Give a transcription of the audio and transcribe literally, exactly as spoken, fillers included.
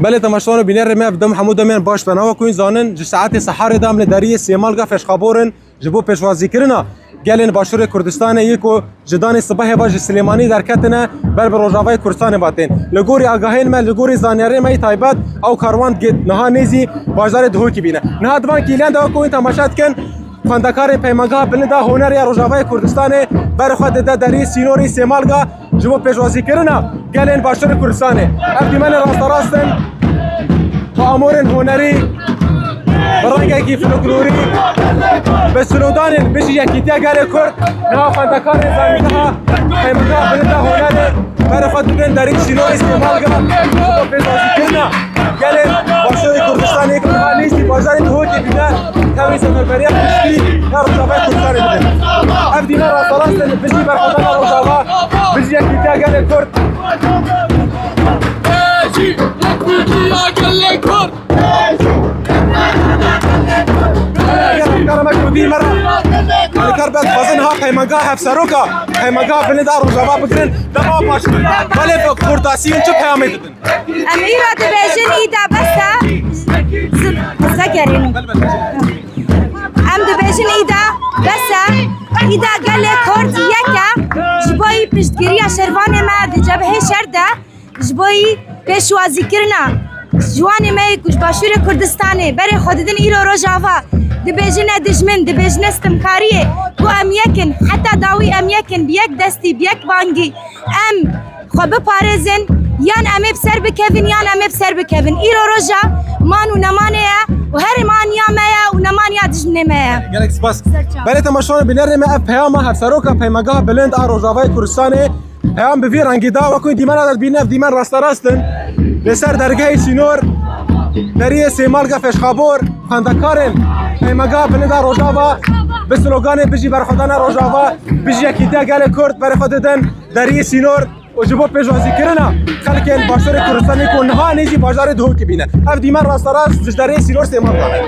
Belê temaşevan û bînerê me, ev dem hemû demên baş be. Nawa ku hûn zanin, ji saetê seharê de em li deriyê Sêmalga Feşxabor in ji bo pêşwazîkirina gelên Başûrê Kurdistanê yê ku ji danê sibehê ve ji Silêmanî derketine ber bi Rojavayê Kurdistanê ve tên. Li gorî agahiyên me, li gorî zanyariyên me yê taybet, ew karwan gi-, niha nêzî bajarê Duhokî bîne. Niha di van kîleyan de wek ku hûn temaşe dikin, xwendekarên Peymangeha Bilind a Hunerê ya Rojavayê Kurdistanê berê xwe dide deriyê sînorê Sêmalga ji bo pêşwazîkirina gelên Başûrê Kurdistanê. Ev dîmenên rasterast in bi amorên hunerî, bi rengekî folklorî, bi sloganên Bijî Yekîtiya Gelê Kurd, niha xwendekarên zanîngeha Peymangeha Bilind a Hunerê berê xwe didin derî sînorê Sêmalga ji bo pêşwazîkirina gelên Başûrê Kurdistanê ku niha nêzî bajarê Duhokê bîne tevî seferberiya piştî ya Rojavayê Kurdistanê bidin. Ev dîmen rasterast in, bijî berxwedana Rojava, bijî yekîtiya gelê Kurd. Bijî yekîtiya gelê Kurd. Kara me ku dî me re. Alîkar be dixwazin ha peymangeha hevseroka, peymangeha Bilind a Rojava bigirin, dema baş. Belê bi kurdasiyên çi peyamê didin? Em îro dibêjin îda bes e. Zin, qise kerîn. Em dibêjin îda bes e. Îda gelê Kurd yek e. Ji bo yî piştgiriya şervanê me di cebhê şer de, ji bo yî pêşwazîkirina ciwanê me yê ku ji Başûrê Kurdistanê berê xwe didin îro Rojava, dibêjine dijmin, dibêjine stimkariyê, ku em yek in, heta dawî em yek in, bi yek destî, bi yek bangî. Em xwe biparêzin, yan em ê bi ser bikevin, yan em ê bi ser bikevin. Îro roja man û nemanê ye û her man ya me ye û neman ya dijminê me ye. Gelek spas. Ser çav. Belê temaşevan û bînerê me, ev peyama hevseroka Peymangeha Bilind a Rojavayê Kurdistanê. Peyam bi vî rengî da, wekî dîmena de dibîne, ev dîmen rasterast in. Li ser dergehê sînor, deriyê Sêmalga Feşxabor, xwendekarên Peymangeha Bilind a Rojava bi sloganê Bijî berxwedana Rojava, Bijî yekîtiya gelê Kurd berê xwe didin deriyê sînor û ji bo pêşwazîkirina xelkên Başûrê Kurdistanê ku niha nêzî bajarê Duhokê bîne. Ev dîmen rasterast ji deriyê sînor Sêmalga ne.